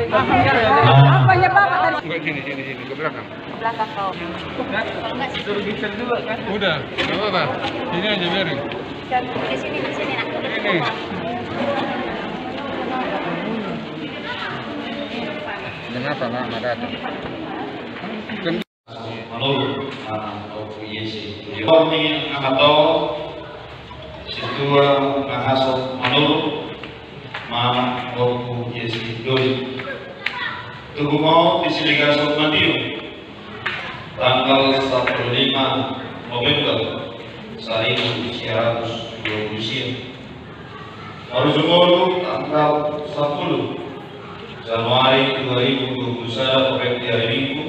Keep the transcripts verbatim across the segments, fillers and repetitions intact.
Apanya Bapak tadi? Enggak, sini, sini, sini, ke belakang. Ke belakang kau. Udah, nggak apa-apa. Sini aja biarin. Di sini, di sini, Nak. Ini. Dengan apa, Nak, Nak datang? Manurung, ah, Ompu Yesi. Kami angka sintua na hasok manurung, ma Ompu Yesi Doi. Tubu ma di Siligaso Madiun, tanggal sampulu lima November saribu sia ratus dua pulu sia. Marujung ngolu tanggal sampulu Januari dua ribu dua pulu sada, topet di ari Minggu,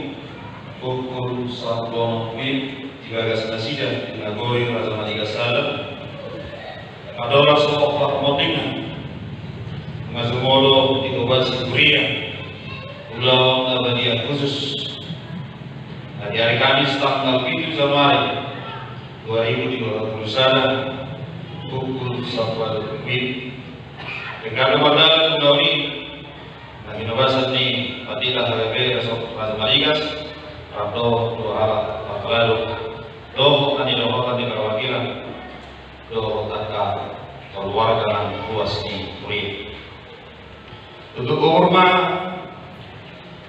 pukul sampulu onom WIB di bagas nasida di nagori Raja Maligas sada. Andorang so parmondingna, marujung ngolu di obat si huria, ulaon na badia khusus. Nah, di hari Kamis tanggal pitu Januari dua ribu dua puluh sada, pukul sampulu WIB, denggan ma mardalan ulaon i na hinobasan ni Pandita H K B P Resort Raja Maligas, rap dohot dua halak parhalado, dohot na nidohonon ni parwakilan dohot angka keluarga nang ruas ni huria. Tutup umur ma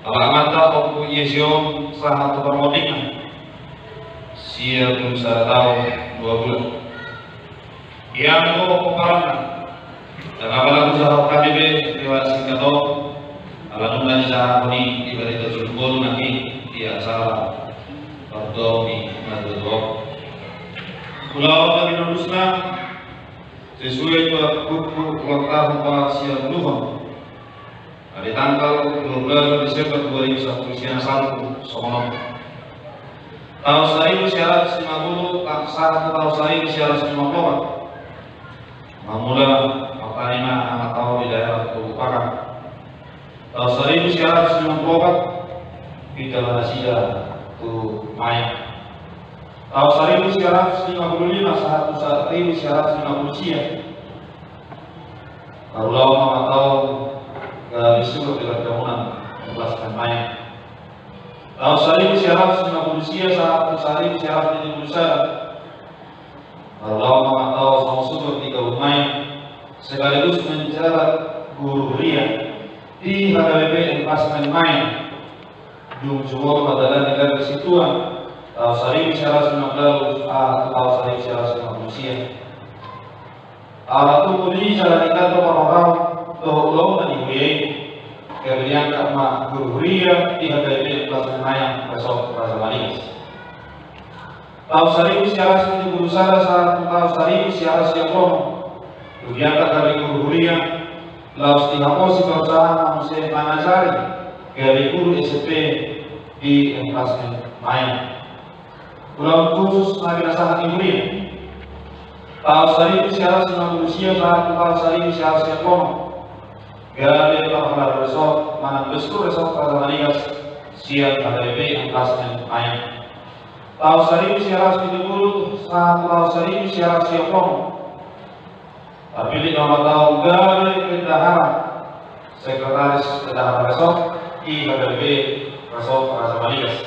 ala amanta Ompu Yesi on sahat tu parmondingna, sia pulu sada taon dua bulan. Ia anggo pomparanna, ndang apala hujaha hami be di waras singkat on, ala nunga dijahahon i di barita jumolo nangkin di acara pardomi na tutu on. Ulaon na pinudusna sesuai tu buku ulang tahun pa sia puluhon. Di tanggal dua belas Desember dua ribu sampulu sia na salpu songon on. Taon saribu sia ratus lima pulu, tang sahat tu taon saribu sia ratus lima pulu opat. Mamula martani ma amanta on di daerah Tugu Pakar. Taon saribu sia ratus lima pulu opat, pinda ma nasida tu Mayang. Taon saribu sia ratus lima pulu lima sahat tu saribu sia ratus lima pulu sia. Marulaon ma amanta on gabe sumur di parjamunan di Plaskan Mayang. Taon saribu sia ratus lima pulu sia sahat tu saribu sia ratus pitu pulu sada. Marulaon ma amanta on songon sumur di Gabung Mayang, sekaligus menjabat guru huria di H K B P Emplacement Mayang. Dung jumolo mardalan di gabe sintua, taon saribu sia ratus lima pulu sahat tu taon saribu sia ratus lima pulu sia. Ala tung muli jala denggan do parrohaon dohot ulaonna di huria i, gabe diangkat ma guru huria di H K B P Emplacement Mayang Resort Raja Maligas. Taon saribu sia ratus pitu pulu sada sahat tu taon saribu sia ratus sia pulu onom, dung diangkat gabe guru huria, laos dihaposi perusahaan na muse mangajari gabe guru S M P di Emplacement Mayang. Ulaon khusus na pinasahat ni huria. Taon saribu sia ratus lima pulu sia sahat tu taon saribu sia ratus sia pulu onom, gabe parhalado resort manang Bestur Resort Raja Maligas sian H K B P Emplacement Mayang. Taon saribu sia ratus pitu pulu sahat tu taon saribu sia ratus sia pulu onom, tarpillit ma amanta on gabe bendahara, sekretaris bendahara resort di H K B P Resort Raja Maligas.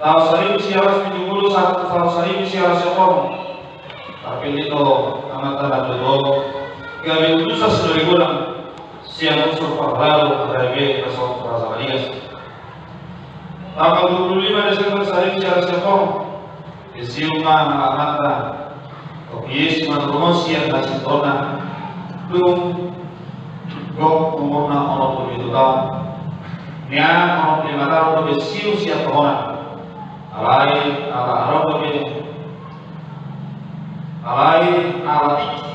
Taon saribu sia ratus pitu pulu sahat tu taon saribu sia ratus sia pulu onom, tarpillit do amanta na tutu on gabe utusan sinori godang sian unsur parhalado H K B P Resort Raja Maligas. Tanggal dua puluh lima Desember saribu sia ratus sia pulu onom, disium ma amanta Ompu Yesi Manurung on sian hasintonganna, dung gok umurna onom pulu pitu taon. Nian onom pulu lima taon do disium sian tohonan. Alai ala adong dope, alai ala tingki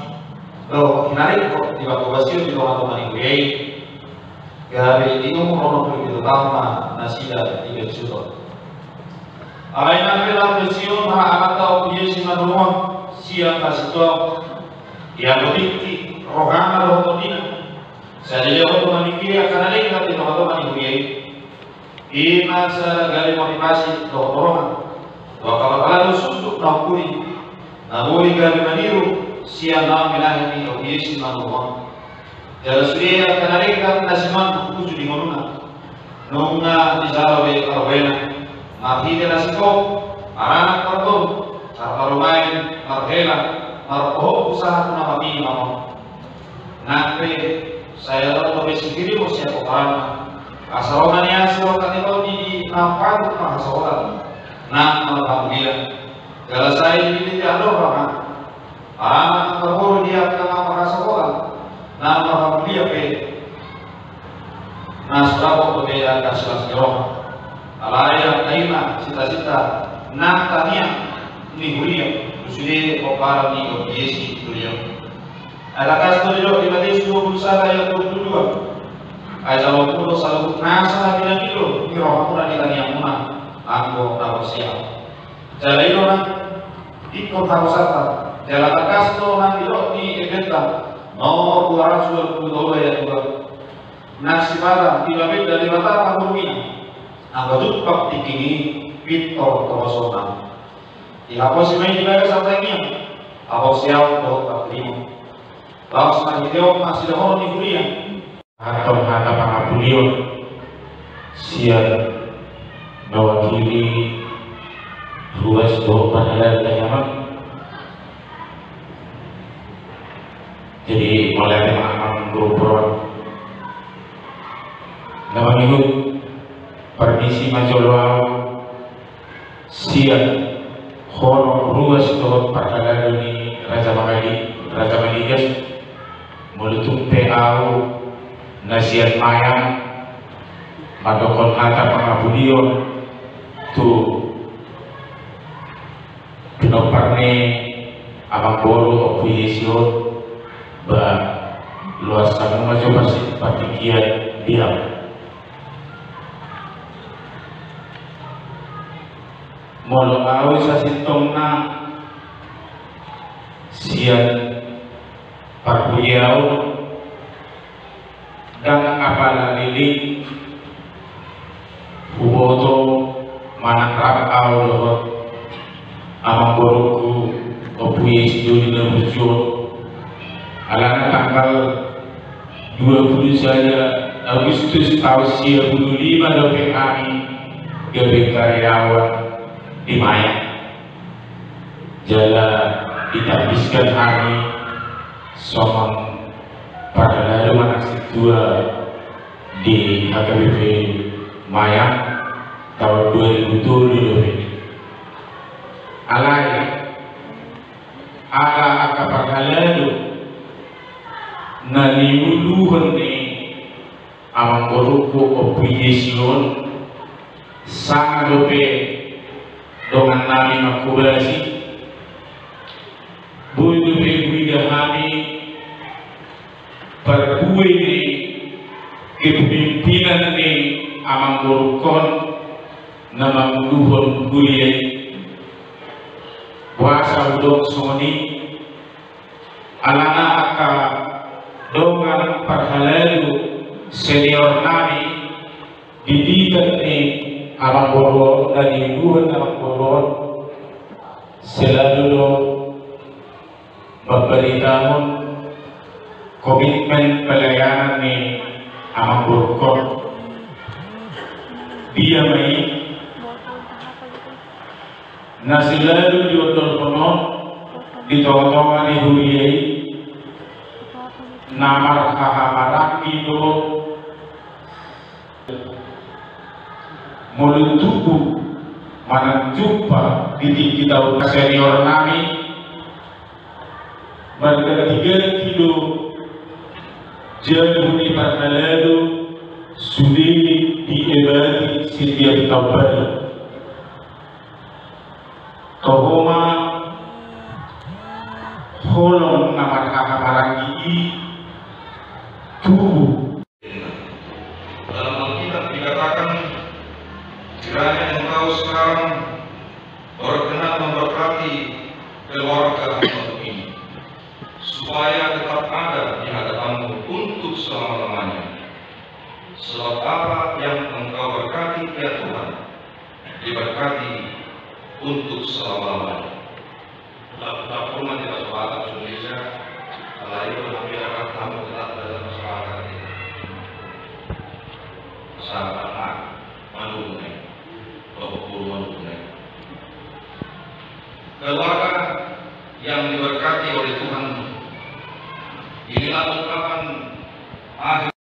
dohot hinaringkot di bagabasion ni tongatonga ni huria i, gabe di umur onom pulu pitu taon ma nasida dipensiun. Alai nang pe laho pensiun ma amanta Ompu Yesi Manurung on sian hasintongan, dianggo tingki rohana dohot tondina, sai dilehonon ma di huria angka na denggan di tongatonga ni huria i. I ma sada gabe motivasi dohot dorongan tu angka parhalado sundut na umpuni, na boi gabe maniru sian naung binahen ni Ompu Yesi Manurung on. Jala sude angka na denggan na simanjujung di ngoluna. Nunga dijalo be parbuena, marhite na singkop, maranak marboru, marparumaen, marhela, marpohop usaha tu na mapillit ma on. Nang pe, sai adong dope sihirimon sian pomparanna. Asa ro ma nian sian angka ni tondi di na patut marhasohotan nang marhamulian. Jala sai dilehon roha ma. Maranak marboru di angka na marhasohotan nang marhamulian pe. Na so dapot dope angka silas ni roha. Alai angka i ma cita-cita nang tangiang ni huria tu sude pomparan ni O P I A C di huria. Ai tangkas do didok di Mateus dua pulu sada ayat dua pulu dua. Ai jalo molo saluhut nasa na pinangido ni rohamuna di tangiangmuna, anggo na porsea. Jala i do nang ingkon hapusanta. Jala tangkas do nang didok di Epeta nomor dua ratus dua pulu tolu ayat dua. Nang sipata di bapenda Debata pangurungina, anggo tumpak tingki i pintor torosonna. Dihaposi ma i di bagasan tangiang, haporseaon dohot panghirimon. Laos marhite on ma sidohonon ni huria. Antong hata pangapulion sian mewakili ruas dohot parhalado ni amang. Jadi mauliate ma amang guru purba. Na mangihut, parmisi ma jolo ahu sian horong ruas dohot parhalado ni Raja Mangaligas. Molo tung pe ahu na sian Mayang mandokkon hata pangapulion tu pinompar ni amangboru Ompu Yesi on, ba loas hamu ma jo partingkian di ahu. Molo ahu sasintongna sian parhuria on, ndang apala leleng huboto manang rap ahu dohot amangborungku Ompu Yesi Doli na burju on. Alana tanggal dua pulu sada Agustus taon sia pulu lima dope hami gabe karyawan di Mayang. Jala ditambiskan hami songon parhalado manang sintua di H K B P Mayang taon dua ribu tolu dope. Alai ala angka parhalado na niuluhon ni amangborungku Ompu Yesi on, sanga dope dongannami manghobasi, boi dope huida hami parbue ni kepemimpinan ni amangborungkon na manguluhon huria i. Boasa hudok songon i? Alana angka dongan parhalado seniornami, didikan ni amangboru on, na niuluhon amangboru on, selalu do mambaritahon komitmen pelayanan ni amangborungkon. Dia ma i na selalu diondolhon on di tonga-tonga ni huria i, na marhahamaranggi do. Molo tubu manang jumpa di tingki taon, seniornami marganti-ganti do jabu ni parhalado sude diebati setiap taon baru. Toho ma holong na marhahamaranggi i tubu. Dalam Alkitab dikatakan, kiranya Engkau sekarang berkenan memberkati keluarga hamba-Mu ini, supaya tetap ada di hadapan-Mu untuk selama-lamanya. Sebab apa yang Engkau berkati, ya Tuhan, diberkati untuk selama-lamanya. Lagu tampung ma di bahasa Batak, Indonesia, alai ulang hampir akan tamu tetap dalam bahasa Batak. Sahabat, manurun naik. Bapak guru manurun naik. Keluarga yang diberkati oleh Tuhan, inilah ungkapan akhir